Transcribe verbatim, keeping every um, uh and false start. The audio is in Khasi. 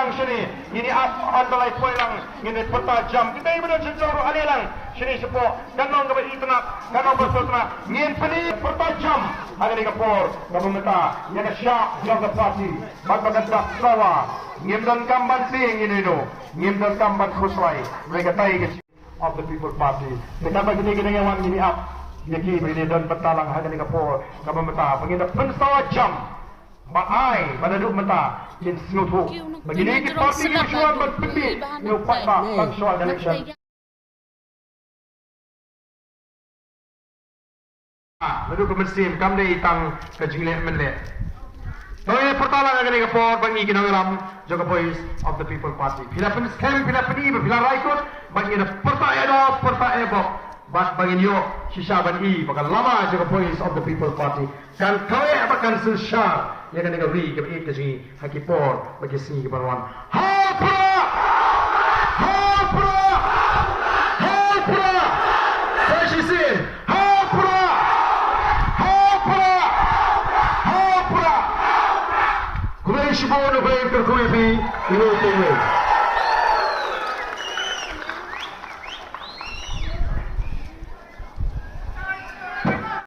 Shini ngin ïa ap, haba la poi lang ngin ïa pyrta jam. Kita i ba don sha jrong ruh, ale lang shini shapoh. Kan long kaba itynnat, kan long ba sngewtynnat. Ngin pyni pyrta jam ha kane ka por kaba mynta ïa ka shap jong ka party bad ba ka dak sawa. Ngim donkam ban tieng ïano ïano, ngim donkam ban khuslai. Hynrei katai ka of the People Party. Te katba kine ki nongïawan ngin ïa ap ïa ki ba ngin ïa don bynta lang ha kane ka por kaba mynta ba ngin da pynsawa jam. Ba ai ba naduh mynta kin sngewthuh ba kine ki party ki shuwa ban pynbeit ïa u paidbah ban shuwa election. Ah, naduh ka mynsiem kam dei tang ka jingleh mynleh. To ïa pyrta lang ha kane ka por ba ngi ki nongïalam jong ka Voice of the People Party. Phi la pynskhem, phi la pyni, ba phi la rai kut ba ngi da pyrta ïa da, pyrta ïa bok. Bad ba ngin ïoh shisha ban i ba ka lama jong ka Voice of the People Party kan kaweh bad kan synshar ïa kane ka ri kaba ïeit ka jong ngi ha ki por bad ki sngi kiban wan. Ha u Prah! Ha u Prah! Ha u Prah! Sa shisien, ha u Prah! Ha u Prah! Ha u Prah! Khublei shibun, khublei kyrkhu ïa phi. Ïa u Taiwei.